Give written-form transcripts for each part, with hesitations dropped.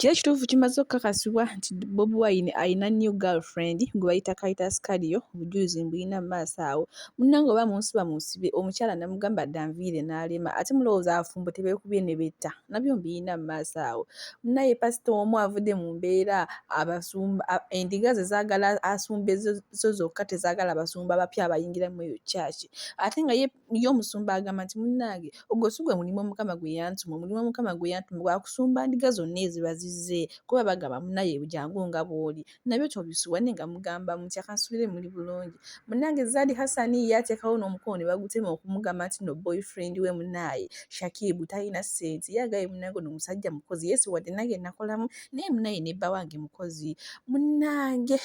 Kiro ekituufu kimaze okukakasibwa nti Bobi Wine alina new girlfriend gwe bayita Karitas Kalio, obujulizi mbulina mu maaso awo. Munnange oba munsiba munsibe, omukyala namugamba dda nviire n'alema, ate mulowooza abafumbo tebeekubye ne betta? Nabyo mbirina mu maaso awo. Munnaye pasita omu avudde mu mbeera, abasumba endiga ze zaagala asumbe zo zokka, tezaagala basumba bapya abayingira mu eyo church. Ate nga ye omusumba agamba nti munnange ogwo si gwe mulimu Omukama gwe yantuma, omulimu Omukama gwe yantuma gwa kusumba ndiga zonna eziba zizze, kuba bagamba munnaye jangu nga bw'oli, nabyo tobisubwa. Naye nga mugamba mutya? Kansuubire muli bulungi. Munnange Zari Hassan ye ateekawo n'omukono ne bagutema okumugamba nti nno boyfriend we munnaye Shakib talina ssente. Ye agambye munnange ono omusajja mukozi, yes wadde nange nakolamu naye munnaye ne bba wange mukozi. Munnange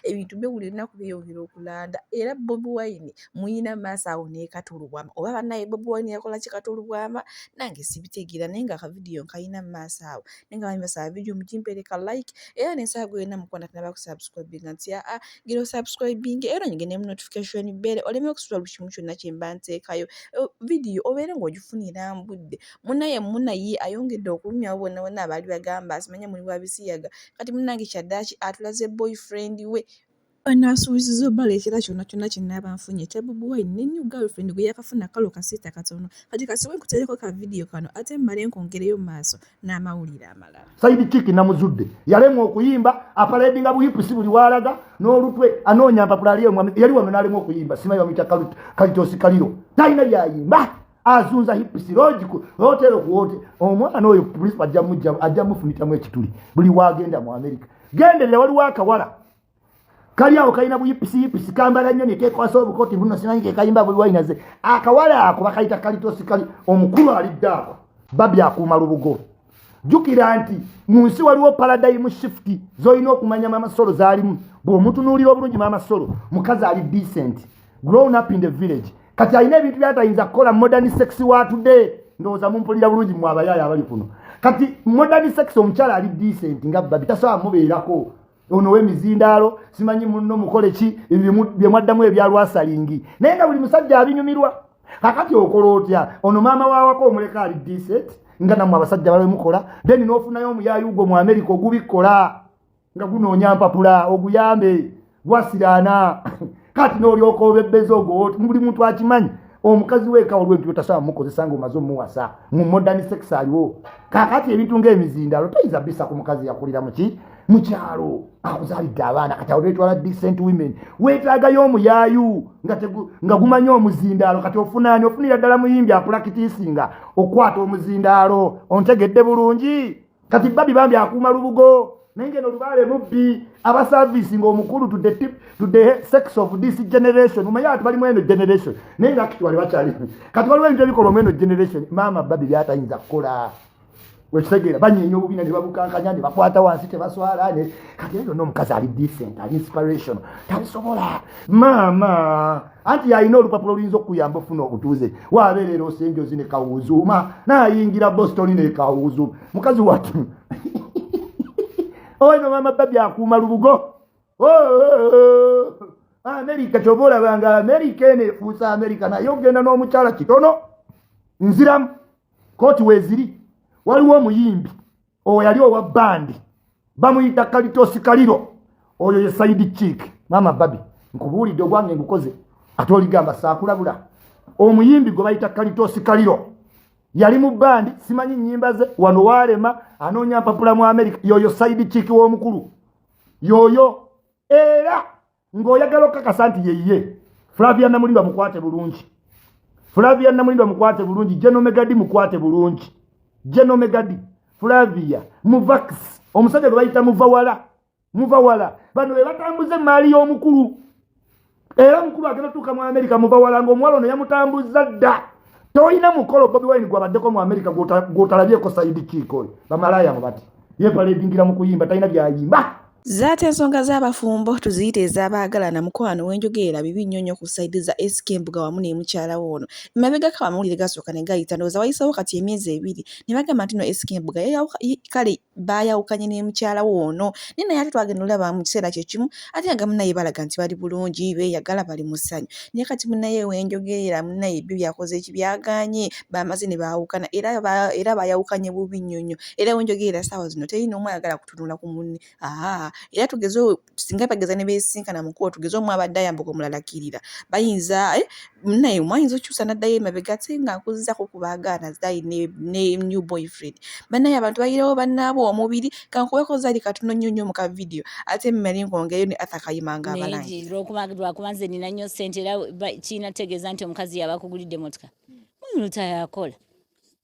ebintu byo buli lunaku byeyongera okulanda, era Bobi Wine muyina maaso awo ne Kato Lubwama. Oba bannaye Bobi Wine yakola ki Kato Lubwama? Nange sibitegeera, naye nga akavidiyo nkalina mu maaso awo. Naye nga bambi mbasaba vidiyo mugimpeere ka like, era n'ensaba gwe yonna mukwano atanaba kusubscribinga nti aa gira osubscribinge era onyige ne mu notification bell oleme okusubwa buli kimu kyonna kye mba nteekayo vidiyo obeere ng'ogifunira mbudde. Munnaye Muna ye ayongedde okulumya abo bonna bonna abaali bagamba simanya muli wa bisiyaga. Kati munnange kyaddaaki atulaze boyfriend we. Anaasuubizizza obbaleetera kyonna kyonna kye nnaaba nfunye ekya Bobi Wine ne new girlfriend gwe yakafuna kalo kasiita katono. Kati kasooke nkuteereko ka vidiyo kano ate mmale nkwongereyo mu maaso n'amawulire amalala. Side chick namuzudde yalemwa okuyimba, aparadinga bu hips buli walaga n'olutwe, anoonya mpapula aliyo yali wano n'alemwa okuyimba. Simanyi bamuyita Kalitosi Kaliro, talina byayimba, azunza hips lodge ku hotel ku hotel. Omwana oyo principal ajja mujja, ajja mufumitamu ekituli buli wagenda mu America. Genderera, waliwo akawala kali awo kalina bu hips hips, kambala nnyo ne kekwasa obukoti buno, simanyi ke kayimba buli wainaze. Akawala ako bakayita Kalitosi Kali. Omukulu alidde ako Babi akuuma lubugo. Jjukira nti mu nsi waliwo paradigm shift z'olina okumanya. Mama Solo zaalimu, bw'omutunuulira obulungi, Mama Solo mukazi ali decent, grown up in the village. Kati alina ebintu byatayinza kukola modern sex wa today. Ndowooza mumpulira bulungi mu abayaaya abali kuno. Kati modern sex, omukyala ali decent nga Babi tasobola mubeerako ono w'emizindaalo, simanyi munno mukole ki, ebyo bye mwaddamu ebyalwasalingi, naye nga buli musajja abinyumirwa. Kakati okola otya? Ono maama waawako omuleka ali decent nga nammwe abasajja bale mukola, then n'ofunayo omuyaayu gwo mu Amerika ogubikola nga gunoonya mpapula, oguyambe gwasiraana. Kati n'olyoka obebbeza ogwo. Buli muntu akimanyi omukazi weeka waliwo ebintu byotasobola mukozesa nga omaze omuwasa mu modern sex aliwo. Kakati ebintu ng'emizindaalo toyinza bisa ku mukazi yakulira muki mukyalo, akuzaalidde abaana. Kati awo betwala decent women, weetaagayo omuyaayu nga gumanyi omuzindaalo. Kati ofunaani? Ofunira ddala muyimbi apracticinga okwata omuzindaalo. Ontegedde bulungi? Kati Babi bambi akuuma lubugo, naye ngeno lubaale mubbi abaservice ng'omukulu to the tip, to the sex of this generation. Omanyi ati balimu eno generation, naye nga actually bakyali. Kati waliwo ebintu ebikolwa mu eno generation maama Babi byatayinza kukola. Wekitegeera? Banyeenya obubina ne babukankanya ne bakwata wansi, tebaswala. Ne kati era byonna omukazi ali decent, ali inspiration, tabisobola. Maama anti alina olupapula oluyinza okuyamba ofuna obutuuze, wabeerera osenjozi ne kawuzuuma nayingira Boston ne kawuzuuma. Mukazi wattu oino maama Babi akuuma lubugo. Oh, Amerika kyoba olabanga Amerika eno efuusa Amerika, naye ogenda n'omukyala kitono. Nziramu kooti weeziri. Waliwo omuyimbi oyo yali owa bandi, bamuyita Kalitosi Kaliro, oyo ye side chick. Maama Babi, nkubuulidde ogwange ngukoze, ate oligamba saakulabula. Omuyimbi gwe bayita Kalitosi Kaliro yali mu bandi, simanyi nnyimba ze wano, waalema anoonya mpapula mu Amerika. Yoyo side chick w'omukulu yoyo. Era ng'oyagala okukakasa nti yeye, Flavia Namulindwa mukwate bulungi, Flavia Namulindwa mukwate bulungi, Genomegadi mukwate bulungi, Genomegadi, Flavia Muvax, omusajja gwe bayita Muvawala. Muvawala bano be batambuza emaali y'omukulu. Era omukulu agenda tuuka mu Amerika, Muvawala ng'omuwala ono yamutambuza dda. Tolina mukolo Bobi Wine gwabaddeko mu Amerika gw'otalabyeko side chick oyo. Bamalaaya ngo bati yepaledingira mu kuyimba, talina byayimba. Zaate ensonga z'abafumbo tuziyite ez'abaagalana mukwano wenjogerera bibi nnyo nnyo ku side za SK Mbuga wamu ne mukyala we ono. Emabegako amawulire gasooka ne gayita ndowooza wayiseewo kati emyezi ebiri ne bagamba nti no SK Mbuga kale baayawukanye ne mukyala we ono naye naye ate twagenda olaba mu kiseera kye kimu ate nga munnaye balaga nti bali bulungi beeyagala bali mu ssanyu naye kati munnaye wenjogerera munnaye byo byakoze ki byagaanye bamaze ne baawukana era baayawukanye bubi nnyo nnyo era wenjogerera ssaawa zino teri n'omu ayagala kutunula ku munne. Aa era tugeze singa bageza ne beesinkana mu kkubo tugeze omu abadde ayambuka omulala akkirira bayinza naye omu ayinza okukyusa n'addayo emabega ate nga nkuzzaako ku baagaana Zari ne new boyfriend. Bannaye abantu bayirewo bannaabwe omubiri kankuweko Zari katono nnyo nnyo mu ka vidiyo ate mmale nkwongereyo ne Arthur Kayima ng'abalangira. Lwakuba nze nina nnyo ssente era kirina tegeeza nti omukazi yaba akugulidde emmotoka. Mwami yakola.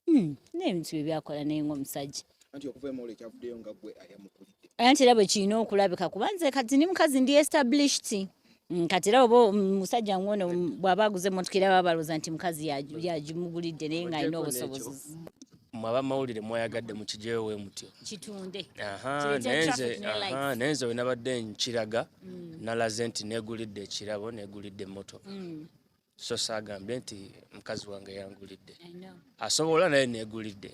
N'ebintu bye byakola naye ng'omusajja. Anti okuva emawulire kyavuddeyo nga ggwe ayamukulidde. Anti era bwe kirina okulabika kuba nze kati ndi mukazi ndi established. Kati era oba omusajja ng'ono bw'aba aguze emmotoka era baba balowooza nti mukazi yagimugulidde naye ng'alina obusobozi. Mmwe abamawulire mwayagadde mukiggyeyo we mutyo. Kitunde. Naye nze we nabadde nkiraga nalaze nti neegulidde ekirabo neegulidde emmotoka. So saagambye nti mukazi wange yangulidde. Asobola naye neegulidde.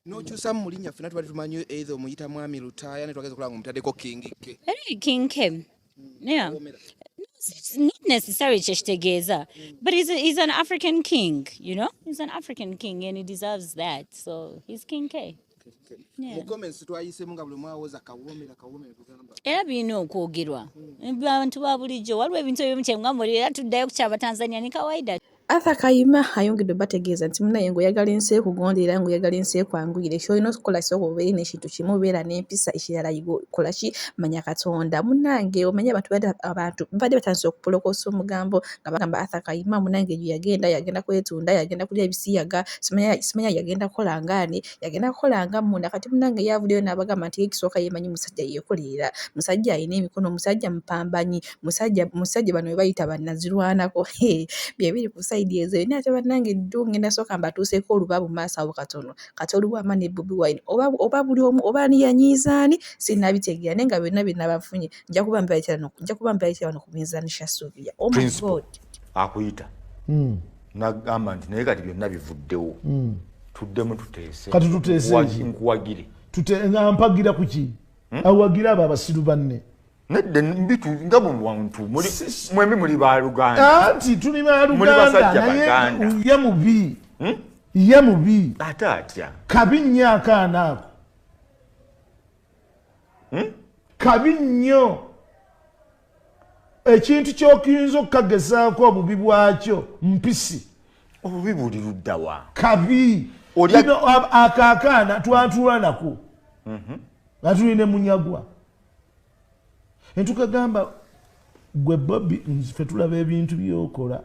N'okyusa mu linnya ffenna tubadde tumanyi either omuyita mwami Lutaaya ne twageza okulaba ng'omutaddeko King K. King K. Yeah. Not necessarily kyekitegeeza, but he's an African king, you know? He's an African king and he deserves that. So he's King K. Mu comments twayisemu nga buli omu awoza kawoomera kawoomera tugamba. Era birina okwogerwa. Abantu ba bulijjo waliwo ebintu ebimu kye mugamba era tuddayo ku ky'Abatanzania ni kawaida. Arthur Kayima ayongedde obategeeza nti munnaye ng'oyagala ensi ekugondere era ng'oyagala ensi ekwanguyire ky'olina okukola sooka obeere n'ekintu kimu beera n'empisa ekirala kola ki manya Katonda. Munnange omanyi abantu babadde batandise okupolokoosa omugambo nga bagamba Arthur Kayima munnange gye yagenda yagenda kwetunda yagenda kulya ebisiyaga simanya yagenda kukola ngaani yagenda kukola nga mmunda kati munnange yavuddeyo n'abagamba nti ekisooka yeemanyi musajja yeekolerera musajja alina emikono musajja mupambanyi musajja bano be bayita bannazirwanako bye biri ku side ezo naye ate bannange ddu ngenda sooka mbatuuseeko oluba mu maaso awo katono kati oluwama ne Bobi Wine oba buli omu oba ani yanyiiza ani sinnabitegeera naye nga byonna bye nabafunye nja kuba mbaletera wano ku minzaani Shasuvia. Oh my God. Akuyita n'agamba nti naye kati byonna bivuddewo tuddemu tuteese. Kati tuteese nkuwagire. Nga mpagira ku ki? Awagira abo abasiru banne. Nedde mbitu nga mu bantu mwembi muli baluganda. Anti tuli baluganda naye ye mubi. Ye mubi. Ate atya? Kabi nnyo akaana ako. Kabi nnyo. Ekintu ky'okiyinza okukagezaako obubi bwakyo mpisi. Obubi buli ludda wa? Kabi. Ako akaana twatuula nako. Nga tuli ne Munyagwa. Entukagamba gwe Bobi ffe tulaba ebintu by'okola.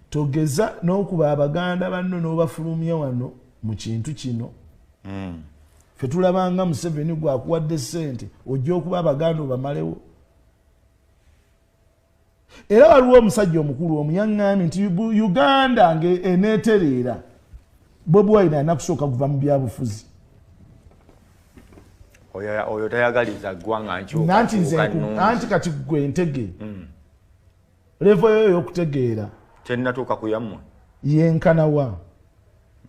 Togeza n'okuba abaganda banno n'obafulumya wano mu kintu kino. Ffe tulabanga Museveni gwakuwadde ssente ojja okuba abaganda obamalewo. Era waliwo omusajja omukulu omu yaŋŋambye nti Uganda ng'eneetereera Bobi Wine alina kusooka kuva mu byabufuzi. Oyo tayagaliza ggwanga nkyuka. Kati gwe ntege. Level yo ey'okutegeera. Tennatuuka ku yammwe. Yenkana wa?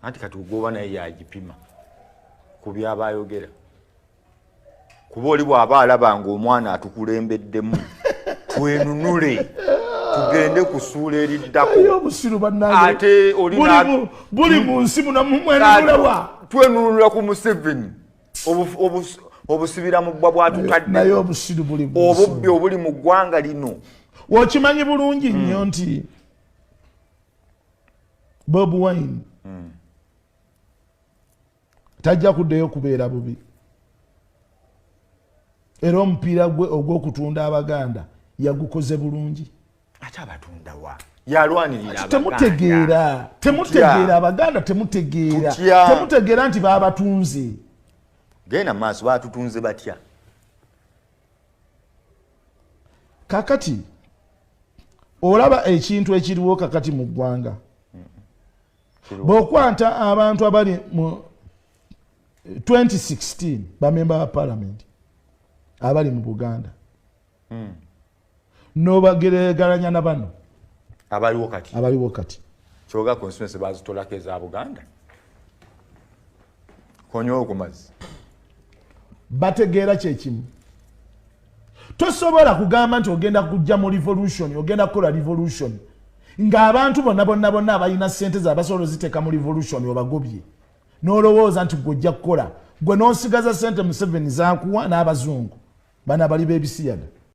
Anti kati gwoba naye yagipima ku by'aba ayogera. Kuba oli bw'aba alaba ng'omwana atukulembeddemu twenunule tugende kusuula eriddako. Obusiru bannange. Ate oli buli mu nsi muno mwenunula. Twenunula ku Museveni. Obusibira mu bbwa bwatutadde. Naye obusiru buli mu nsi. Obubbi obuli mu ggwanga lino. Okimanyi bulungi nnyo nti Bobi Wine tajja kuddayo kubeera bubi. Era omupiira gwe ogw'okutunda abaganda yagukoze bulungi. Ate abatunda wa? Yalwanirira abaganda. Temutegeera abaganda temutegeera. Temutegeera nti baabatunze. Genda maaso baatutunze batya? Kakati olaba ekintu ekiriwo kakati mu ggwanga. Bw'okwata abantu abali mu 2016 bamemba ba parliament abali mu Buganda n'obageregeranya na bano abaliwo kati. Abaliwo kati. Kyoga constituency bazitolako eza Buganda, konywewo ku mazzi. Bategeera kyekimu. Tosobola kugamba nti ogenda kujja mu revolution, ogenda kukola revolution, ng'abantu bonna bonna bonna abalina sente zabasobola oziteeka mu revolution obagobye, n'olowooza nti gwe ojja kukola, gwe n'osigaza sente Museveni zakuwa n'abazungu bano abali b'ebisiyaga.